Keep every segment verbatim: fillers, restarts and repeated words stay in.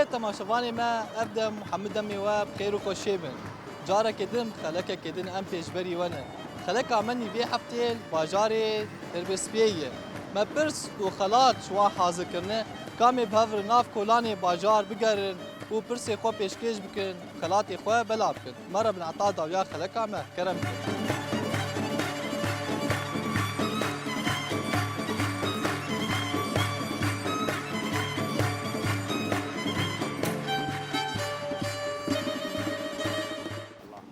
Temaşevanê me, ev dem hemû demê we bi xêr û xweşê bin. Carekê din, xelekekê din em pêşberî we ne. Xeleka me nî vê hefteyê li bajarê Dirbêspiyê ye. Me pirs û xelat ji wan hazir kirine, kamê bi hev re nav kolanê bajar bigerin û pirsê xwe pêşkêş bikin, xelatê xwe belav bikin. Me re bin heta dawiya xeleka me. Kerem bikin.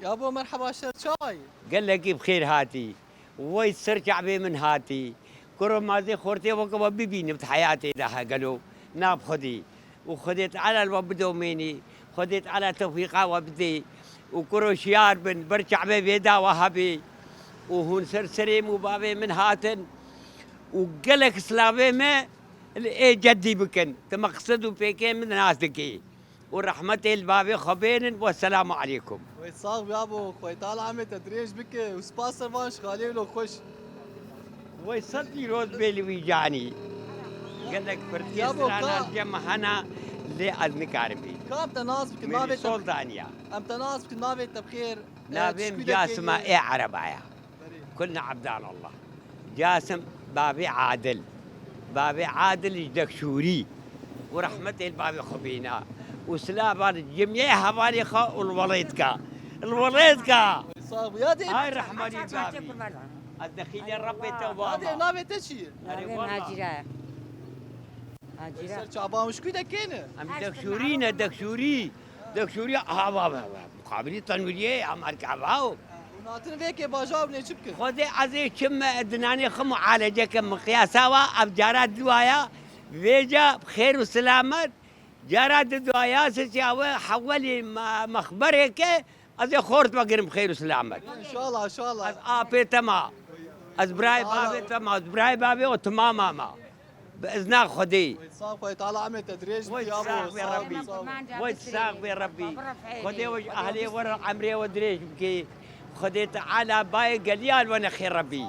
Yabo merheba, şer çawa yî? Gelekî bi xêr hatî. Wey ser çavê min hatî. Kuro ma zê xortê weke we bibînim di heyatê de he gelo. Nab Xwedê. Û Xwedê Teala li we bidomênî. Xwedê Teala tewfîqa we bidê. Û kuro şiyar bin, ber çavê vê dawa hebê. Û hûn ser serê min û bavê min hatin. Û gelek silavê me li ê ceddî bikin. Ti meqsed û pêkê min nas dikî. û rehmetê li bavê xwe bênin. Wesselamu aleykum. Wey sax bî abo, Xwedê Teala emrê te dirêj bike û spas ser van ji xalê wilo xweş. Wey sed pîroz bê li wî canî. Gelek pirtî Yabo, strana ka- cem hena lê ez nikarim bî. Ka em te nas bikin, Min navê te sol daniya. Em te nas bikin, navê te bi xêr, e, Navê min çikû de Casima kê- ê Erebaya. Kulna Abdallah. Casim bavê Adil. Bavê Adil ji Dekşûrî. Û rehmetê li bavê xwe bîna. Û silavan cimyê hevalê xwe û li welêtka. Li welêtka. Sax bû. Ya dê. Ay rehmanî bavî. Ez dexîlê Rebbê te Ay wama. Dê, navê te çi ye? Erê Navê min wala. Hacîra ye. Hacîra. Ser çaban û şikû de kê ne? Em Dekşûrî ne, Dekşûrî. Dekşûrî, aha, va, va, va. Muqabilî tenwiriyê, ya marka, va. Û natin vê kê bajar bû nê çi bikin? Xwedê ez ê çim dinanê xwe mualece kim, miqyasa wa, ev cara duwaya, vêca bi xêr û silamet, cara di duwaya, sisiya we hewelî me-, mexberê ke, ez ê xort vegirim bi xêr û silamet. Înşallah, înşallah. Ez apê tema, ez birayê bavê tema, ez birayê bavê û timama me. Bi izna Xwedê. Wey sax, Xwedê Teala emrê te dirêj bike, abo. Sax bê Rebbî. Wey sax bê Rebbî. Xwedê we ji ehlê we re emrê we dirêj bike. Xwedê Teala bayê geliya li we nexê Rebbî.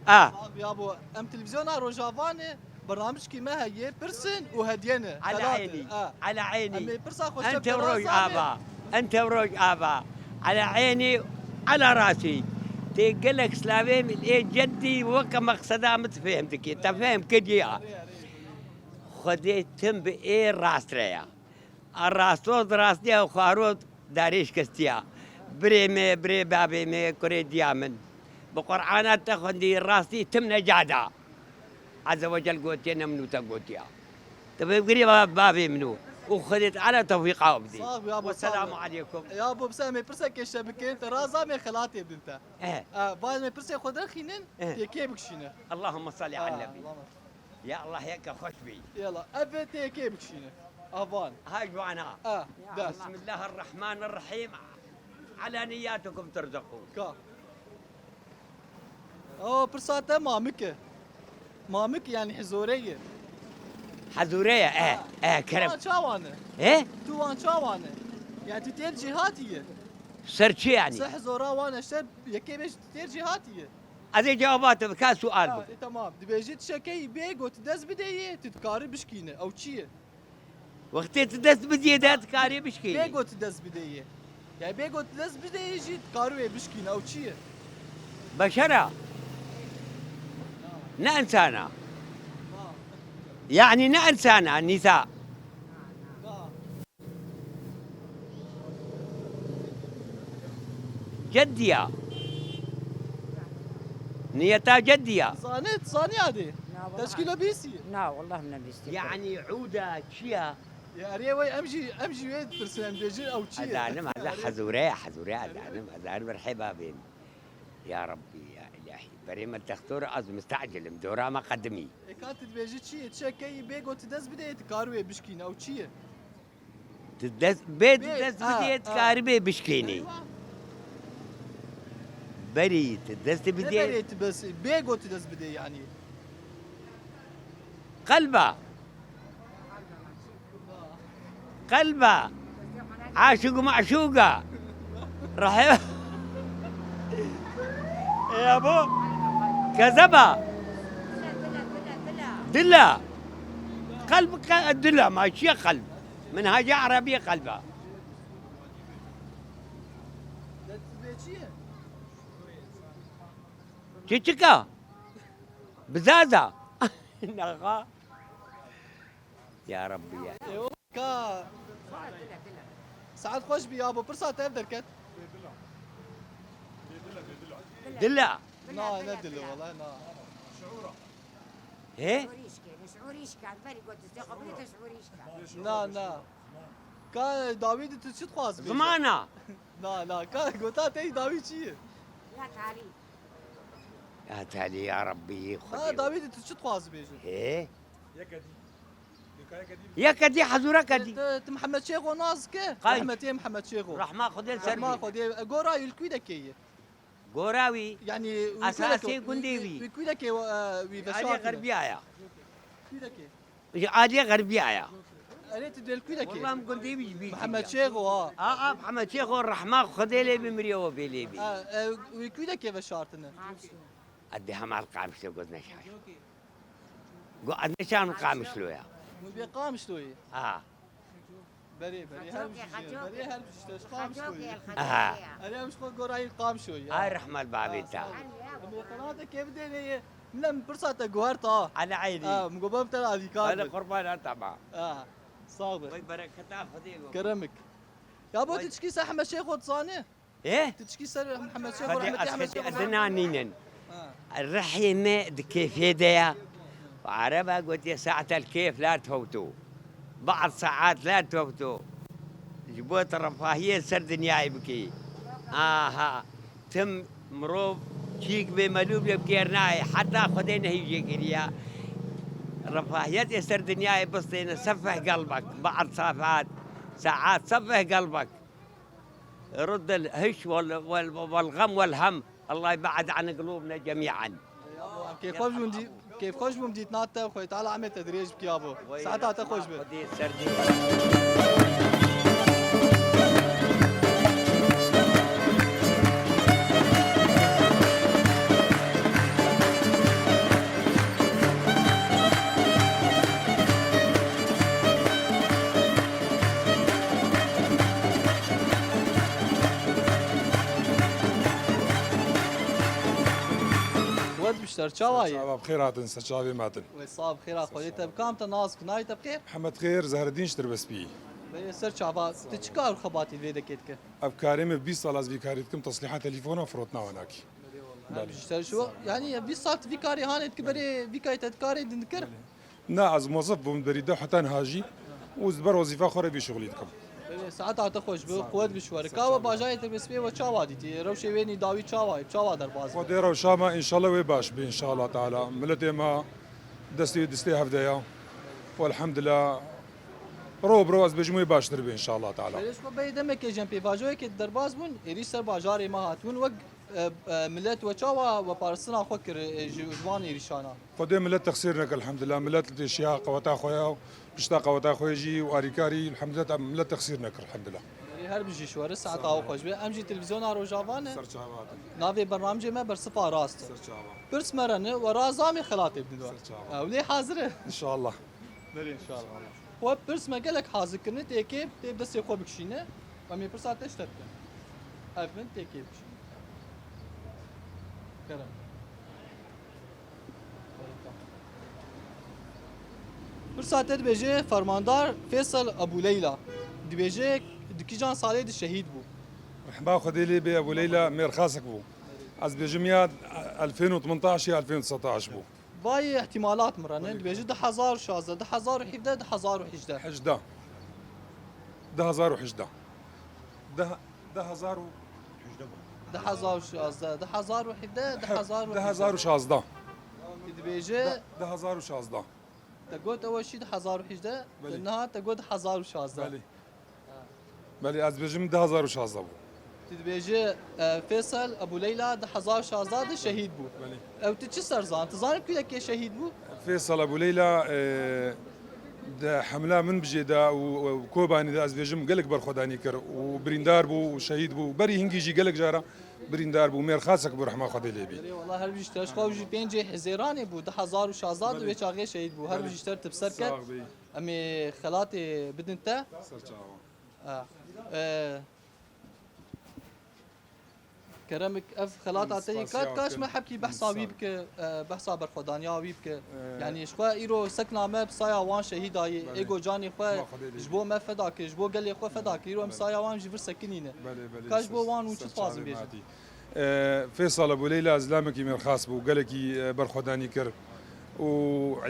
Ah. Sax bê, abo. Em televîzyona Rojava ne, bernamijkî me heye, pirsin û hediye ne. Ela eynî. Ah. Ela eynî. Em ê pirsa xwe Ente roj ava. Ente roj ava. Ela eynî, ela rasî. Tê gelek silavê min ê ceddî weke meqseda min tu fêhm dikî. Te fêhm kiriya. Xwedê tim bi ê rast re ya. A rasto di rastiya û xwaro darê şikestiya. Birê me, birê bavê me, kurê diya min. Bi Qur'ana te xwendî rastî tim necada. Azze ve Cel gotiye, ne min û te gotiya. Te vê girê ba-, bavê min û. Û Xwedê Teala tewfîqa bidî. Sax bî, abo, sax bî. Wesselamu aleykum. Ya bo, bi se em ê pirsekê şe bikin, te raza me xelatê bidin te. Eh. Eh, va em ê pirsê xwe derxînin, Eh. tê kê bikişîne. Allahümme salli Ah, ala nebi. Allahümme. Ya Allah, yeke xweş bî. Yala, ev tê kê bikişîne. Avan. Ha, ji wana. Ah, dest. Bismillahirrahmanirrahim. Ala niyyatikum turzakun. Ka. O pirsa te mamik e. Mamik yani hizore ye. Hizore ye, e, Ha. e, kerem. Tu wan çawa ne? He? Tu wan çawa ne? Yani tu têr cihatiye. Ser çi yani? Se hizora wan e, işte yekê beş tu têr cihatiye. Ez ê cewaba te bika sual Ha, bike. e, tamam. Dibêjî tişekê bê got dest bideyê, tu dikarî bişkîne. Ew çi ye? Wextê tu dest bidiyê de dikarî bişkî. Bê got dest bideyê. Yani bê got dest bideyê jî dikarî wê bişkîne. Ew çi ye? Beşera. Ne insana. Yani ne insana, nîsa. Ceddiya. Niyeta ceddiya. Zanî, zanî adê. Na, wallah. Teşkîlo bîsî. Na, wallah min bîsî. Yani uda çiya? Ya, erê wey, em jî, em jî wê dipirsin, em bêjin ew çi ye? Ezanim, eza hezûre ye, hezûre ye, ezanim, ezanim, merheba bêm. Ya Rabbî, ya Îlahî. Berê me textor az mistacil im, dora me qedimî. E, ka tu dibêjî çi ye? Çi ye, keyî bê got dest bideyê, tu karî wê bişkîne, ew çi ye? Tu dest, bê tu Bê, dest ha, bidê, tu ha. karî bê bişkênî. Eywa. Berî tu dest Ne bidê. berê tu bes, bê got tu dest bidê yani. Qelba. Qelba. Aşık maşuga. Rahim. Ya bu. Kezeba. Dila. Qelb, qe-, dila, ma çiye qelb? Min hacî Erebî qelba. Çiçika? Bizaza. Naxa. Ya Rabbi ya. Ê, o ka. Saet xweş bî, ya bo pirsa te ev derket. Dila. Na, ne dili, wala na. He? Şiûrî şikand, berî got, "Destê xwe bigre, te şiûrî şikand." Na, na. Ka dawî de tu çi dixwaz bêje? Zimana. Na, na, ka gota te dawî çi ye? Ya talî. Ya talî, ya Rabbî, Xwedê. Ha, dawî de tu çi dixwaz bêje? He? Yeke dî hezûra kedî. Tu, tu Mihemed Şêxo nas ke? Qay. Rehmetê Mihemed Şêxo. Rehma Xwedê ser bî. Rehma Xwedê. E, gora wî li kwî de kê ye? Gora wî. Yanî wî esasê gundê wî. Wî kwî de kê, e, wî veşartine? Aliyê Xerbiyaya. Kwî de kê? Ji aliyê Xerbiyaya. Erê, tu dê li kwî de kê? Wela em gundê wî ji bîr kiriye. Mihemed Şêxo ha. A, a, Mihemed Şêxo rehma Xwedê lê bî, mirî ew bê lê bî. E, e, wî kwî de kê veşartine? Edê hemal Qamşlo goz neşaş. Go ez neşan Qamişlo ya. Min bê Qamişloyê. Ha. Berê, berê, her bijî, berê, her bijî, te ji Qamişloyê. Ha. Erê, em ji xwe gorayî Qamişloyê ya. Ay rehmet babê te. Em ê qenateke bidêne ye. Min pirsa te guhert ha. Ala eynî. Ha, min go bam te alîkar. Ala qurban ha, tamam. Ha. Sağ be. Vay bereketa Xwedê. Keremik. Ya bo tu çikî se Ehmed Şêxo dizanî? Ê? Tu çikî ser Mihemed Şêxo, Xwedê rehmetî Ehmed Şêxo? Xwedê ez dinanînin. Ha. Rihê me di kêfê de ye. Ereba gotiye, "Saet el kêf la tefewto. Bad saet la tefewto." Ji bo tu refahiyê ser dinyayê bikî. Aha. Tim mirov çîk bê melû bê bi kêr nayê. Heta Xwedê nehî jê kiriye. Refahiyetê ser dinyayê bistêne sefeh gelbek. Bad saet, saet sefeh gelbek. Ruddel hiş wal, wal, wal gam wal hem. Allah yeb'ed an qulubna cemi'an. Kêfxweş bûm dî-, kêfxweş bûm dîtina te, Xwedê Teala emê te dirêj bike yabo. Saeta te xweş be. Xwedê ser dî. Wet bi ser çawa ye? Çawa bi xêr hatin, ser çavê me hatin. Wê sax bi xêra Xwedê te bi kam te nas ki nayê te bi xêr? Hemed Xêr, Zehreddîn ji Tirbespî. Belê ser çava, tu çi kar û xebatî vê dekê dike? Ev karê min bîst sal ez vî karî dikim, teslîha telefona firotna wenakî. Belê. Her bijî ser şiwa. Yanî bîst sal tu vî karê hanê dikî, berê vî karê te karê din dikir? Belê. Na, ez mozif bûm berî de heta niha jî û ji ber wezîfa xwe re vî şixulî dikim. Belê, saeta te xweş be, quwet bi şiwere. Ka we bajarê Tirbespê we çawa dîtî? Rewşê wê nî dawî çawa ye? Çawa derbas be? Xwedê rewşa me înşallah wê baş be înşallah teala. Miletê me destê distê hevde ya. Û elhamdulillah. Ro bi ro ez bêjim wê baştir be înşallah teala. Belê, ji xwe berê demekê jî em pêvajoyekê derbas bûn, êrî ser bajarê me hatibûn wek E, e, milet we çawa we parastina xwe kir, e, ji, ji van êrîşana? Xwedê milet texsîr nekir, elhamdulillah. Milet li têşiya qeweta xwe ya û pişta qeweta xwe jî û arîkarî, elhamdulillah, te-, milet texsîr nekir, elhamdulillah. Erê, her bijî ji we re, saeta we xweş be. Em jî televîzyona Rojava ne. Ser çava hatin. Navê bernamecê me Bersifa Rast e. Ser çava. Pirs me re ne, we razamê xelatê bidin we. Ser çava. Ew lê hazir e. Înşallah. Nerê înşallah. Xwe pirs me gelek hazir kirine, tê kê, tê destê xwe bikişîne. Em ê pirsa te ji te bikin. Ev min tê kê bikişîne. Kerem. Pirsa te dibêje Fermandar Fêsel Ebû Leyla. Dibêje di kîjan salê de şehîd bû? Rehma Xwedê lê bê, Ebû Leyla mêrxasek bû. Ez dibêjim ya elfên û tmintaş ya elfên û tsetaş bû. Vayê ihtimalat min re ne, dibêje du hezar û şazdeh, du hezar û hevdeh, du hezar û hejdeh. Hejdeh. Du hezar û hejdeh. Du, du hezar û du hezar û şazdeh, du hezar û hevdeh, du hezar û hejdeh. Du hezar û şazdeh. Dibêje. Du, du hezar û şazdeh. Te got ew şî du hezar û hejdeh, belê. Niha te got du hezar û şazdeh. Belê. Belê, ez dibêjim du hezar û şazdeh bû. Tu dibêjî, e, Fêsel Ebû Leyla du hezar û şazdeh de şehîd bû. Belê. Ew tu çi ser zan? Tu zanî ku kê şehîd bû? Fêsel Ebû Leyla, e, Di hemla Minbicê de û, û Kobanê de ez dibêjim gelek berxwedanî kir û birîndar bû û şehîd bû. Berî hingî jî gelek cara birîndar bû. Mêrxasek bû, rehma Xwedê lê bî. Erê, wela her bijî ji te, ji xwe jî pêncê Hezêranê bû, du hezar û şazdeh de Belê. Wê çaxê şehîd bû. Her Belê. Bijî ji te, tu bi ser ket. Sax bî. Em ê xelatê bidin te. Ser çawa. Ah. E, Keremik, ev xelata te yê, kat kaç me hebkî behsa wî bike, e, behsa berxwedaniya wî bike. Ee, Yani ji xwe îro sekna me bi saya wan şehîda yê, Belê. Êgo canê xwe Xwedê ji bo me feda kir, ji bo gelê xwe feda kir. Îro em Belê. Saya wan jî vir sekinîne. Belê, belê, Ka ji bo wan hûn çi dixwazin bêjin? Ee, Fêsal Ebû Leyla zilamekî mêrxas bû, gelekî, e, berxwedanî kir. Û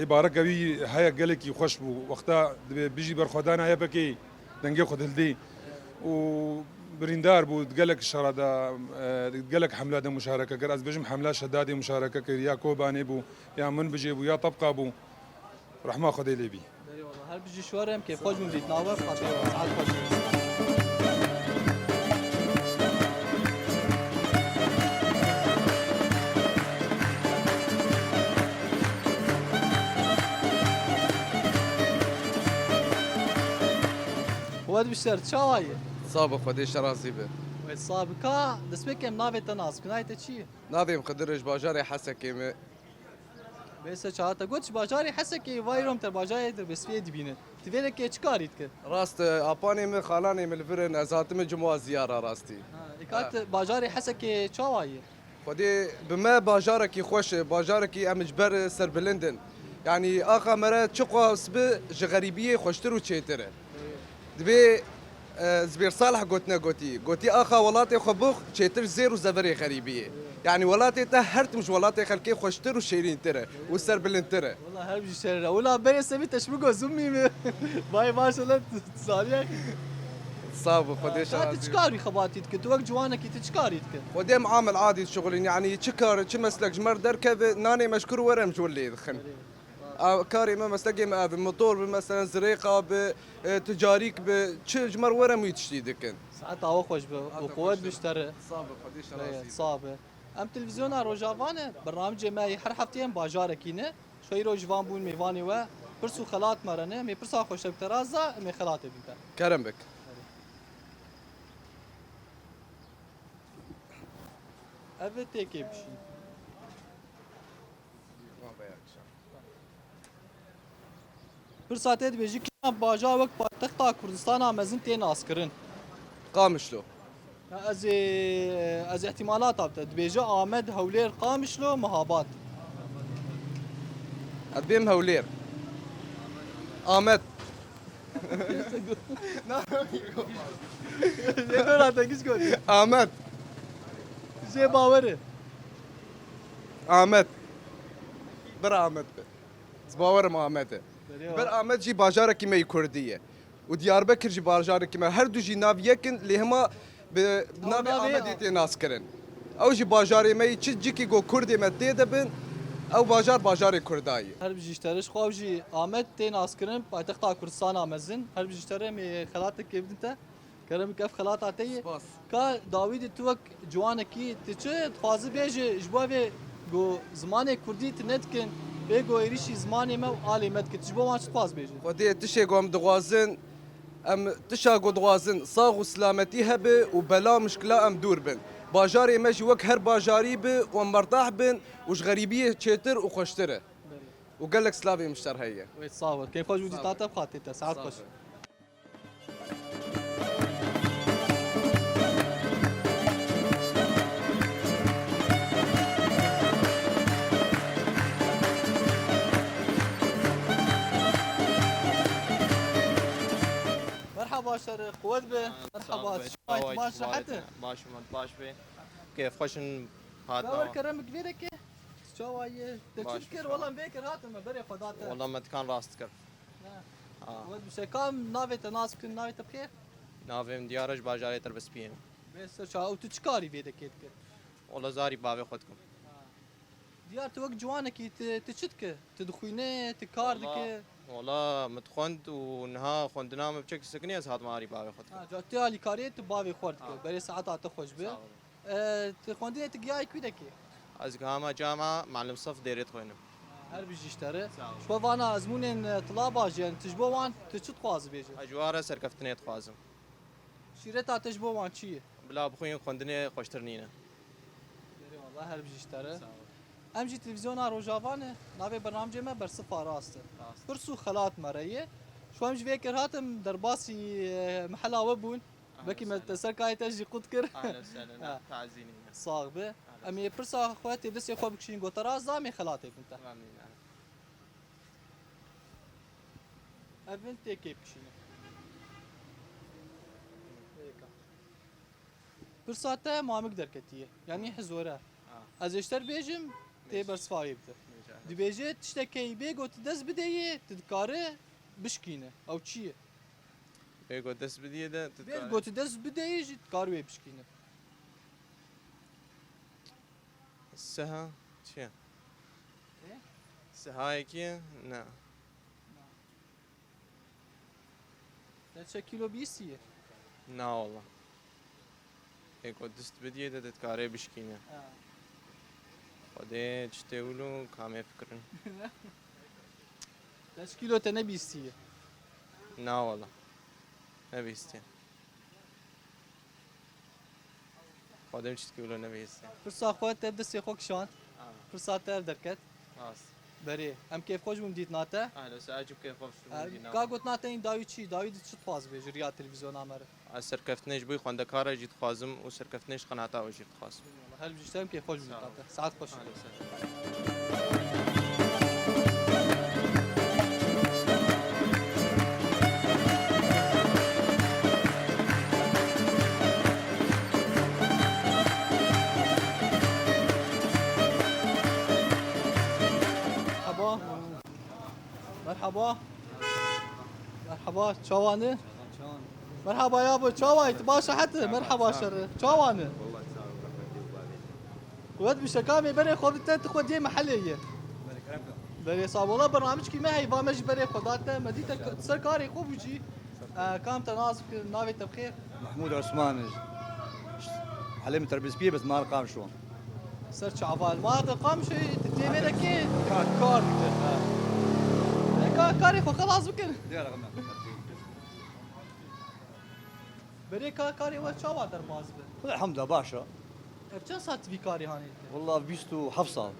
îbareke wî heye gelekî xweş bû. Wexta dibê bijî berxwedana Y P K'yê dengê xwe dildî. Û birîndar bû, di gelek şera de, e, di gelek hemla de muşareke kir. Ez bêjim hemla Şedadê muşareke kir, ya Kobanê bû, ya Minbicê bû, ya Tebqa bû. Rehma Xwedê lê bî. Eyvallah. Her bijî şwer em kêfxweş bûn dîtina we, Fatih. Saet xweş. Xwed bi şer, çawa ye? Sax be, Xwedê şer razî be. Wê sax be. Ka destpêkê em navê te nas bikin, navê te çi ye? Navê min Xidir e, ji bajarê Hesekê me. Bêse çawa te got, ji bajarê Hesekê, vay rom te bajarê te Besfiyê dibîne. Tu vê dekê çi karî dike? Rast e, apanê min, xalanê min li vir in, ez hatime cuma ziyara rastî. Ha, ê ka Ha. te bajarê Hesekê çawa ye? Xwedê bi me bajarekî xweş e, bajarekî em ji ber serbilind in. Yanî axa me re çiqas bi ji xerîbiyê xweştir û çêtir e. Divê, e, Zibêr Salih gotine gotî. Gotî axa welatê xwe bix çêtir zêr û zevirê xerîbiyê. Yanî welatê te her tim ji welatê xelkê xweştir û şêrîntir e û serbilindtir e. Wela her bijî şer e. Wela berê Semî te ji min got zûmî mi? Vay maşallah, tu zaniye. Sax bû, Xwedê Ka şer tu razî çi be. Karî xebatî dike? Tu wek ciwanekî tu çi karî dike? Xwedê em amel adî dişixulîn, yanî çi kar, çi meslek ji me re derkeve, nanê me ji kur were em ji wir lê dixin. A, karê me, meslekê me ev e, motor bi, meselen zirêqa bi, e, ticarîk bi, çi ji me re were em wî tiştî dikin. Saeta we xweş be û Saeta xwe xweş be. Sax be, Xwedê şer razî be. Sax be. Em televîzyona Rojava ne, bernamicê me yê her hefteyê em bajarekî ne. Ji xwe îro ji van bûn mêvanê we. Pirs û xelat me re ne. Em ê pirsa xwe ji te bite, raz da, em ê xelatê bidin te. Kerem bik. Ev ê têkê bişî. Pirsa te dibêjî, kîjan bajar wek paytexta Kurdistana mezin tê naskirin? Qamişlo. Ya ez ê, ez ihtimalata bide. Dibêje Amed, Hewlêr, Qamişlo, Mihabad. Ez bêm Hewlêr. Amed. Lê dora te giş gotî. Amed. Jê bawer e. Amed. Bir Amed be. Ez bawerim Amed e. Berê Ber Amed jî bajarekî me yî Kurdî ye. Û Diyarbekir jî bajarekî me. Her du jî nav yek in, lê hema bi navê navê Amedê tê naskirin. Ew jî bajarê me yî, çi cikî ku Kurdê me tê de bin, ew bajar bajarê Kurda ye. Her bijî ji te re, ji xwe ew jî Amed tê naskirin, paytexta Kurdistana mezin. Her bijî ji te re, em ê xelatekê bidin te. Kerem bike, ev xelata te ye. Spas. Ka dawî de tu wek ciwanekî, tu çi dixwazî bêjî ji bo vê ku zimanê kurdî tu nedikin, bê ku êrîşî zimanê me û alê me dikin, tu ji bo wan çi dixwazî bêjî? Xwedê tişê ku em dixwazin, em tişa ku dixwazin sax û silametî hebe û bela mişkila em dûr bin. Bajarê me jî wek her bajarî bi û em mertah bin û ji xerîbiyê çêtir û xweştir e. Û gelek silavê min ji te re heye. Wê sax be. Kêfxweş bû dîta te, bi xatirê te. Saet xweş. Merhaba şerê, quwet be. Merhaba, çawa baş, rehet e? Baş, baş be. Kêfxweş in. Bawer kerem bi vê dekê. Çawa ye? Te çi dikir? Wela vê kir hatin me berê xwe da te. Wela me dikan rast kir. Ha. Wet bişe, ka em navê te nas bikin, navê te bi xêr? Navê min Diyar e, ji bajarê Tirbespiyê me. Bê ser çawa, û tu çi karî vê dekê dikir? Wela zarî bavê xwe dikim. Ha. Diyar, tu wek ciwanekî, tu, tu çi dikir? Tu dixwîne, tu kar dikir? Wela, wela min dixwend û niha xwendina min bi çekî sekinî ez hatime arî bavê xwe dikim. Ha, ca tu alîkariyê tu bavê xwe dikir. Ha. Berê saeta te xweş be. Sağ olun. E, tu xwendinê tu gihayî kû dekî? Ez gihama cama, Mealim Sif Dêrê dixwînim. Her bijî ji te re. Sağ ol. Ji xwe vana ezmûnên, e, tila bajêrin, tu ji bo wan tu çi dixwazî bêje? Ez ji wan re serkeftinê dixwazim. Şîreta te ji bo wan çi ye? Bila bixwîn xwendinê xweştir nîne. Berê wala her bijî ji te re. Sağ ol. Em jî televîzyona Rojava ne, navê bernamcê me Bersifa Rast e. Rast. Pirs û xelat me re ye. Ji xwe em ji vê kir hatim derbasî, e, mehela we bûn. Belkî me te ser kayê te jî qut kir. Ahlen sehlen, ha. Tazî nîne. Sax be. Ahlen sehlen. Em ê pirsa xwe tê destê xwe bikişînin, gota rast da em ê xelatê bidin te. Tamam, nîne. Evin tê kê bikişîne. Êka. Pirsa te mamik derketiye. Yanî hizore. Ha. Ez ê ji te bêjim, tê Mêj. Bersivayê bide. Mêj, evet. Dibêje tiştekê bê got dest bideyê, tu dikare bişkîne. Ew çi ye? Bê got dest bidiyê de, tu Bê dikare. Got dest bideyê jî dikar wê bişkîne. Seha çi ye? E? Sehayekî ye? Ne. Na. Te çe kîlo bîstiye? Na wala. Ê ku dist bidiyê de dikarê bişkîne. Ha. Xwedê çi tê wilo kamê fikirin. Te çi kîlo te nebîstiye? Na wala. Nebîstiye. Xwedê çi kîlo nebîstiye. Pirsa xwe te destê xwe kişand. Ha. Pirsa te ev derket. Rast. Berê, em kêfxweş bûn dîtina te. Ehlo, saet û kêfxweş bûn dîtina. Ka gotina te in dawî çi? Dawî di çi dixwaz bê ji riya televîzyona me re? Ez serkeftinê ji bo xwendekara jî dixwazim û serkeftinê ji qenata we jî dixwazim. Her bijî te em kêfxweş bûn dîtina te. Saet xweş. Ehlo, saet. Merhaba. Merhaba. Merhaba, çawa ne? Merhaba ya bu, çawa, tu baş e heti? Merhaba şerre. Çawa ne? Quwet bişe kamê berê xwe bite, tu xwe diyê mehelê ye. Berê sağ ol. Wala bernamijkî me heyva me jî berê xwe date, me dîte ser karê xwe bû jî. E, kam te nas bikir, navê te bi xêr? Mehmûd Osman. Helê min Terbîspiyê, bes mal Qamşo. Ser çava. Mal de Qamşo, tu tê vê de kê? Kar. Kar dike. Ha. E, ka-, karê xwe xelas bikin. Dê rexme. Berê ka-, karê we çawa derbas bi? Elhamdülillah, baş e. Ev çend sal tu vî karê hanê te? Walla bîst û heft sal.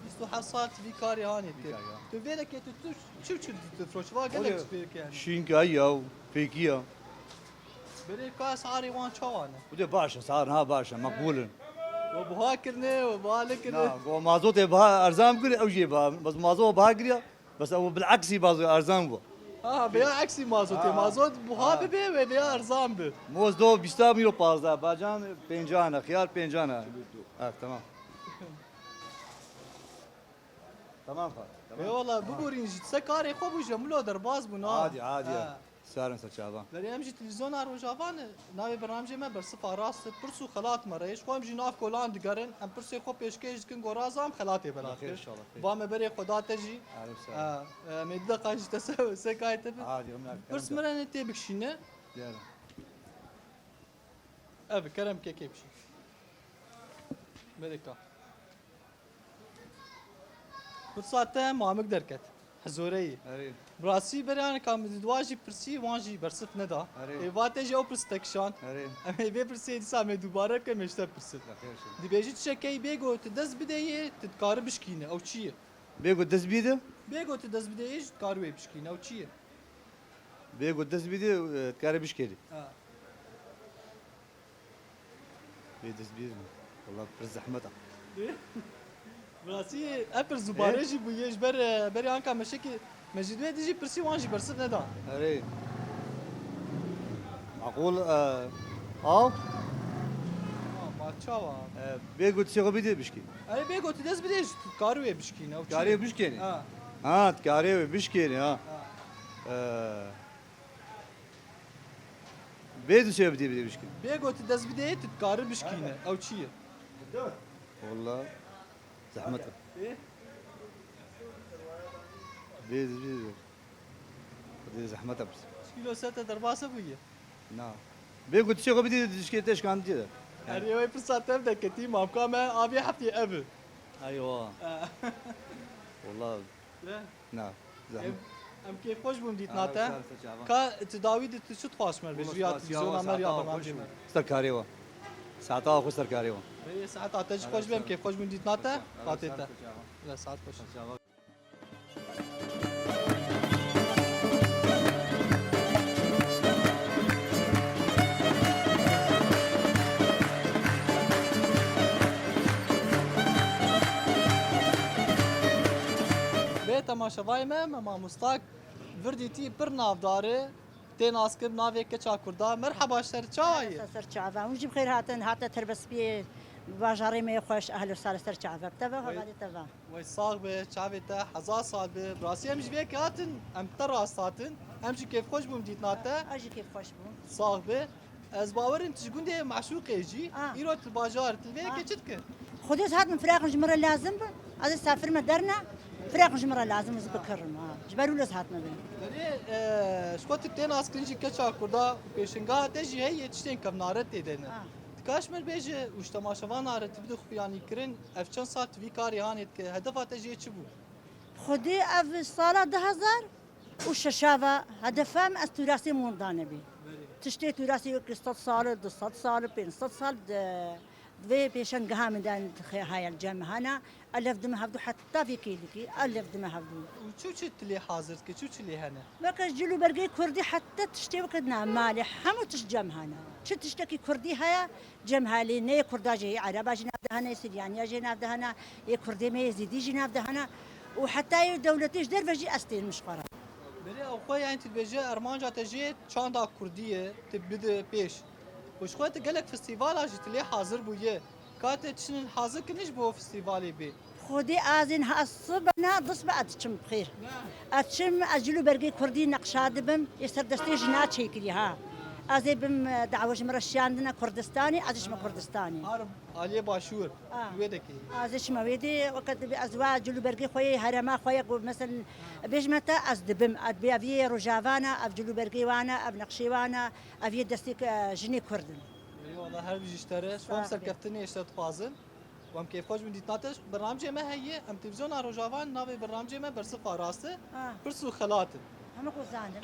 Bîst û heft sal tu vî karê hanê te. Vî karê, ha. Tu vê de kê tu, tu çi, çi, tu, tu firoş va gelek Olê, çi fêr kerdî? Şînka ya, pêkî ya. Berê ka esarê wan çawa ne? Xwedê baş e, esar ha baş e, meqbûl in. We buha kirine, we buha nekirine. Na, go mazotê buha erzan bikire, ew jê buha. Bes mazot buha kiriya, bes ew bileksî mazot erzan bû. Ha, veya eksî mazotê, ha, mazot buha bibe ve veya erzan bi. Moz do bîsta mîro pazdeh, bacan pêncan e, xiyar pêncan e. Ha, tamam. Tamam Fatih, tamam. Eyvallah, ha. Bigorîn jî, se karê xwe bû, jemilo derbas bû, na. Adî, adî. Ha. Sarin ser çavan. Berê em jî televîzyona Rojava ne, navê bernamjê me Bersifa Rast e, pirs û xelat me re ye. Ji xwe em jî nav kolan digerin, em pirsê xwe pêşkêş dikin, goraza em xelatê belav Xêr, kir. Înşallah, xêr. Va me berê xwe date jî. Aleykum selam. Ha, e, em ê du deqan jî te se, se kayê te bin. Hadi, Ömer, Pirs kerem min re ne tê bikişîne. Diyelim. Ev, kerem kekê bişî. Berê ka. Pirsa te mamik derket. Hezoreyî. Erê. Bi rastî berê aneka min di dua jî pirsî, wan jî bersiv neda. Erê. Ê va te jî ew pirs te kişand. Erê. Em ê vê pirsê dîsa em ê dubare bikin, em ê ji te pirsin. Ya, xêr şe. Dibêjî tişekê bê ku tu dest bideyê, tu dikarî bişkîne. Ew çi ye? Bê ku dest bide? Bê ku tu dest bideyê, ji dikarî wê bişkîne. Ew çi ye? Bê ku dest bidê, e, dikarî bişkêrî. Ha. Bê dest bidê. Wala pir zehmet e. Bi rastî, ev pir zubare Ê? jî bûye ji ber, e, berê anka me şekî, me ji wê dijî pirsî wan jî bersiv neda. Erê. Maqûl, e, av? Ma, ma çawa? E, bê ku tu şêxo bidê bişkî. Erê bê ku tu dest bidê ji karî wê bişkîne. Ew çi Karê ye? Bişkêrî? Ha. Ha, tu karê wê bişkêrî, ha. Ha. E, Bê tu çê bidî bidî bişkî. Bê ku tu dest bidê, tu dikarî bişkîne. Ew çi ye? Walla zehmet e. Ê? Bê, bê, bê. Xwedê zehmet e. Çi kîlo ser te derbas e bûye? Na. Bê ku tu çê xwe bidî, dişkê te şikandî de. Erê, wê pirsa te de ketî, mamka me, avê heftê ev e. Eywa. E. Walla. Na, zehmet. Em, em kêfxweş bûn dîtina te. Ka tu dawî de tu çi dixwaz ji me re bêjî ya televîzyona me ya bernameyê me? Serkarê we. Saeta xwe serkarê we. Ê, saeta te jî xweş be, em kêfxweş bûn dîtina te. Xatê te. Saet xweş. Bê temaşevayê me, me mamostak vir dîtî pir navdar e. Tê naskir navê keça Kurda. Merheba, ser çawa ye? Ser çava. Hûn jî bi xêr hatin. Hate terbespiyê bajarê me yê xweş. Ehlo sale ser çava. Bi te ve, hevalê te ve. Wey sax be, çavê te hezar sal be. Bi rastî em ji vê yekê hatin, em te rast hatin. Em jî kêfxweş bûn dîtina te. Ez jî kêfxweş bûm. Sax be. Ez bawerim tu ji gundê Meşûqê jî. Ah. Îro tu bajar, tu vê yekê çi dike? Xwedê ez hatim firaqin ji min re lazim bi. Ez ê safir me derna, firaqin ji min re lazim ez bikirim. Ha. Ji ber wilo ez hatime bin. Derê, e, ji xwe tu tê naskirin jî keça Kurda û pêşengeha te jî heye tiştên kevnare tê de ne. Ah. Dikar ji me bêje û ji temaşevana re tu bide xuyanîkirin, ev çend sal tu vî karê hanê dike, hedefa te jê çi bû? Xwedê ev sala du hezar û şeş ve hedefa min ez tûrasê min dane bî. Belê. Tiştê tûrasê wekî sed sal, du sed sal, pênc sed sal di, di vê pêşengeha min de heye li cem hene. Elef dime hevdû heta vê kêlikî, elef dime hevdû. Û çi û çi tu lê hazir dike, çi û çi lê hene? Weke cil û bergê kurdî heta tiştê weke na malê, hemû tişt cem hene. Çi tiştekî kurdî heye, cem halê, ne yê kurda jî, yê ereba jî nav de hene, yê siryaniya jî nav de hene, yê kurdê me yê zîdî jî nav de hene. Û heta yê dewletê ji derve jî ez tênim ji xwe re. Belê ew xwe, yani tu dibêje armanca te jê çanda kurdî ye, tu bide pêş. Û ji xwe tu gelek festîvala jî tu lê hazir bûye. Ka te tiştin hazir kirin ji bo festîvalê bê? Xwedê ez ên ha sibena, disbe ez diçim bi xêr. Ne. Ez çim, ez cil û bergê kurdî neqşa dibim, ê ser destê jina çêkirî ha. Ez ê bim, e, dawa ji min re şiyandine Kurdistanê, ez diçime Kurdistanê. Har aliyê başûr, Ah. wê dekê. Ez ê çime wê dê, weke dibê ez wa cil û bergê xwe yê herema xwe ye, ku, meselen, bêjime te ez dibim, ez bê ev yê Rojava ne, ev cil û bergê wan e, ev neqşê wan e, ev yê destê, e, jinê kurd in. Eyvallah, her bijî ji te re. Ji xwe em Sağ ol. serkeftinê ji te dixwazin. Û em kêfxweş bin dîtina te. Bernamcê me heye, em televîzyona Rojava navê bernamcê me Bersifa Rast e. Ah. Pirs û xelat in. Hemû xwe zanin.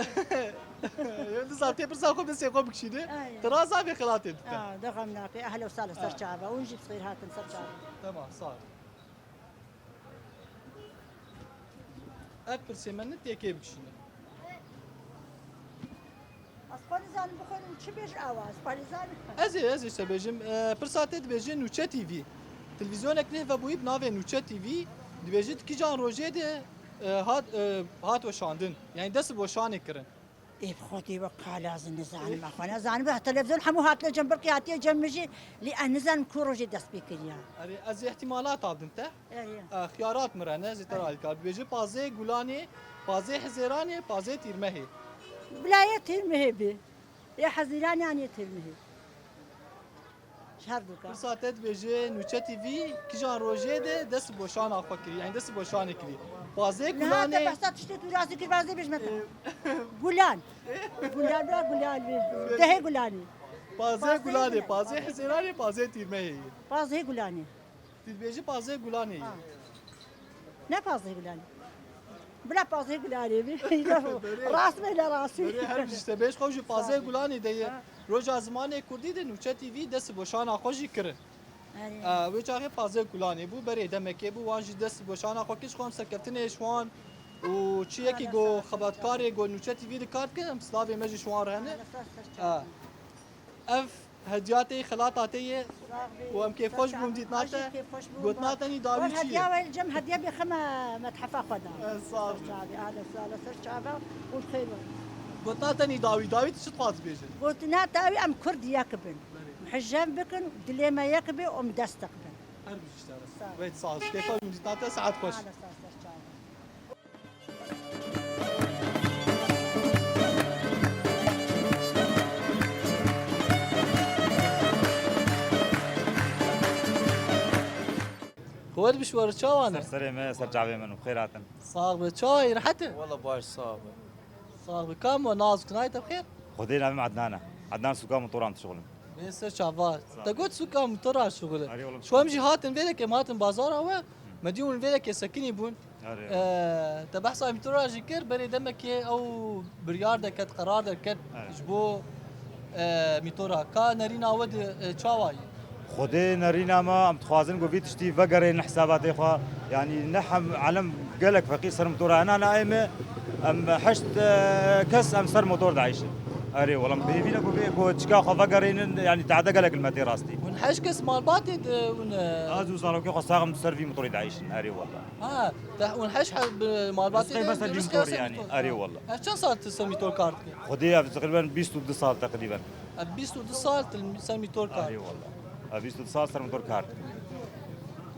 Ew dizan tê pirsa xwe bi sê xwe bikişîne. Ay. Te rast navê xelatê dite. Ah, de xem nake. Ehlo sale ser Ah. çava. Hûn jî bi xêr hatin ser çava. Tamam, sağ ol. Ev pirsê me ne têkê bikişîne. Ez xwe nizanim bixwînim çi bêj awa, ez xwe nizanim. Ez ê, ez ê şte bêjim. E, pirsa te dibêje Nûçe T V. Televîzyonek neh vebûyî bi navê Nûçe T V. Dibêje di kîjan rojê de, e, hat, e, hat weşandin. Yani dest bi weşanê kirin. Ê bi xwedê we qala ez nizanim, ez xwe nizanim. Bi televîzyon hemû hatine cem, birkî hatiye cem min jî. Lê ez nizanim ku rojê dest pê kiriye. Erê, ez ê ihtimalat abdim te. Erê. E, xiyarat min re ne, ez ê te re alîkar. Dibêje pazê Gulanê, pazê Hizêranê, pazê Tîrmehê. Bila yê Tîrmehê bê. Yê Hizêranê an yê Tîrmehê. Ji her du ka. Pirsa te dibêje Nûçe T V kîjan rojê de dest bi weşana xwe kirî, yani dest bi weşanê kirî. Pazê Niha te Gulanê. behsa tiştê tu rastî kir, pazê bêjme te. Gulan. Gulan bira Gulan bê. Dehê Gulanê. Pazê Pazê Gulanê, Gulanê, pazê pazê Hizêranê, pazê Tîrmehê ye. Pazê Gulanê. Tu dibêjî pazê Gulanê ye. Ha. Ne pazê Gulanê. Bila pazê Gulanê bî. Rast bê, ne rastî. Berê her bijî te bêj, xwe jî pazê Sağ ol. Gulanê de ye. Ha. Roja zimanê kurdî de Nûçe T V dest bi weşana xwe jî kirin. Erê. E, wê çaxê pazê Gulanê bû, berê demekê bû, wan jî dest bi weşana xwe kir, ji xwe em serkeftinê ji wan û çi yekî Ala go sağ ol, xebatkarê go Nûçe T V de kar dike, em silavê me jî ji wan re hene. Ala sağ ol, ser E, çavan. Ev hediya te yê, xelata te yê. Sax bî. Û em kêfxweş bûn dîtina te. Gotina te nî dawî çi ye? Hediya we cem hediya bê xeme methefa xwe da. Ez sağ bim. Ser çavê, ahla sala ser çava û xeyr be. Gotina te nî dawî, dawî tu çi dixwaz bêje? Gotina dawî em kurd yek bin. Belê. Hicem bikin, dilê me yek be û em destek bin. Her bijî ji te re. Sağ ol. Wê sağ ol. Kêfxweş bûn dîtina te, saet xweş. Ahla sala ser çava. Xwe bi şwar çawa ne? Ser serê me, ser çavê min, bi xêr hatin. Sağ be, çawa yî, rehet e? Wala baş, sağ be. Sağ be, kam we, naz kunayê te bi xêr? Xwedê navê min Ednan e. Ednan, sûka motoran dişuxulim. Bê ser çava. Te got sûka motora şuxul e. Arê oğlum. Şu em jî hatin vê dekê, em hatin bazara we. Me dî hûn vê dekê sekinî bûn. Erê. E, te behsa mîtora jî kir, berê demekê ew biryar derket, qerar derket Evet. ji bo, e, mîtora. Ka nerîna we di, e, çawa ye? Xwedê nerîna me, em dixwazin ku vî tiştî vegerên hisabatê xwe. Yanî ne hem elem gelek feqîr ser motora hene, ne em, em heşt, e, kes em ser motor dieyşin. Erê, wela em pêvî ne ku vê, ku çika xwe vegerênin, yanî te'de gelek li me tê rastî. Hûn heşt kes malbatê di, hûn, e, Ez û zarokê xwe sax em ser vî motorî dieyşin. Erê, wela. Ha, te hûn heş he-, bi malbatê Rizqê de me ser vî rizqê motor ser yanî. Motor. Erê, wela. Ev çend sal tu ser motor kar dikî? Xwedê ev teqrîben bîst û du sal teqrîben. Ev bîst û du sal tu ser motor kar. Erê, wela. Ev bîst û du sal ser motor kar dikî.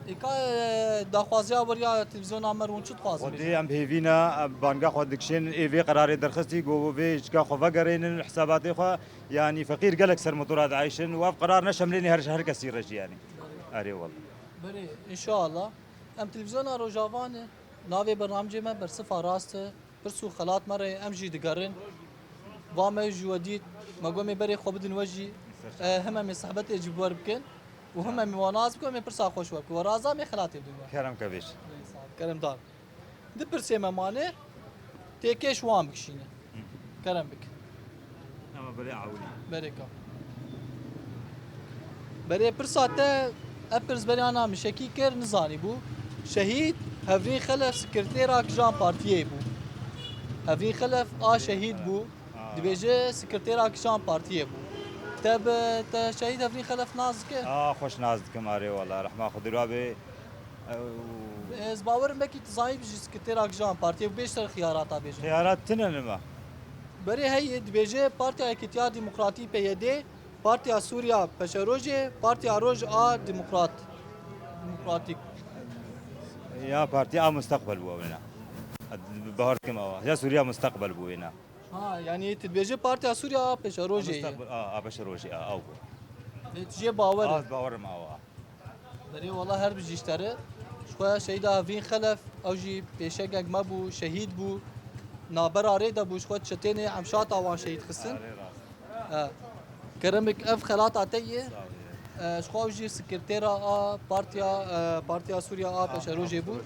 Êka, e, daxwaziya weriya televîzyona me hûn çi dixwazin? Xwedê em hêvî ne, em banga xwe dikişên ê vê qerarê derxistî, ku vê çika xwe vegerênin, hisabatê xwe, yanî feqîr gelek ser motora dieyşin û ev qerar ne şemlênê her, her kesî re jî yanî. Erê, wela. Berê, înşallah. Em televîzyona Rojava ne, navê bernamecê me Bersifa Rast e. Pirs û xelat me re em jî digerin. Va me ji we dît, me got em ê berê xwe bidin we jî, e, him em ê sehbetê jî bi we re bikin û him em ê we nas bikin, em ê pirsa xwe ji we bikin. We razam ê xelatê bidin we. Kerem ke bêj. Kerem dar. Di pirsê me mane, têkê ji wan bikişîne. Kerem bik. Ama berê awilî. Berê ka. Berê pirsa te, ev pirs berê ana mişekî kir, nizanî bû. Şehîd Hevrîn Xelef sekretêra kijan partiyê bû? Hevrîn Xelef a şehîd bû. Aa. Dibêje sekretêra kijan partiyê bû? Te bi, te şehîd Hevrîn Xelef nas dike? Aa, xweş nas dikim, arê wala, rehma Xwedê ra bê. Ew Ez bawerim belkî tu zanî bijî sekretêra kijan partiyê bû, bêjter xiyarata bêjin. Xiyarat tine nima. Berê heye, dibêje Partiya Yekîtiya Demokratî, P Y D, Partiya Sûriya Peşerojê, Partiya Roj a Demokrat, Demokratîk. Ya partiya a Mustaqbel bû wêna. Bahar kim awa. Ya Sûriya Mustaqbel bû wêna. Ha, yanî tu dibêje Partiya Sûriya a Peşerojê ye. Mustaqbel a, a Peşerojê a, ew bû. Lê tu jê bawer e. Az bawerim awa. Berê wala her bijî ji te re. Ji xwe şehîda Hevrîn Xelef, ew jî pêşengek me bû, şehîd bû. Navbera rê de bû, ji xwe çetênê Emşata wan şehîd xistin. Erê rast. E, keremik ev xelata te ye. Sağ ol. E, ji xwe ew jî sekretêra a partiya, e, Partiya Sûriya a Peşerojê bû.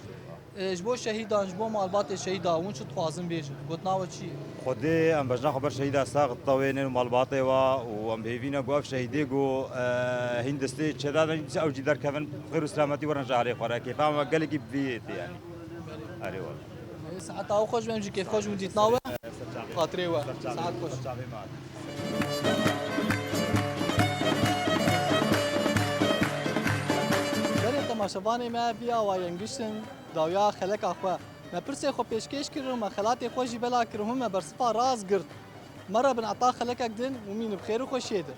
E, ji bo şehîdan, ji bo malbatê şehîda, hûn çi dixwazin bêjin? Gotina we çi ye? Xwedê em bejna xwe ber şehîda sax ditewênin û malbatê wa û em hêvî ne ku ev şehîdê ku, e, hîn destê çêda de ew jî derkevin, bi xêr û selametî werin ji alê xwe re. Kêfa me gelekî bi vî tê yanî. Erê wala. E, saeta we xweş be, em jî kêfxweş bûn dîtina we. Xatirê we. Saet xweş. Berê temaşevanê me vî awayên giştin dawiya xeleka xwe. Me pirsê xwe pêşkêş kir û me xelatê xwe jî bela kir û hûn me bersiva rast girt. Me re bin eta xelekek din û mîn bi xêr û xweşiyê de.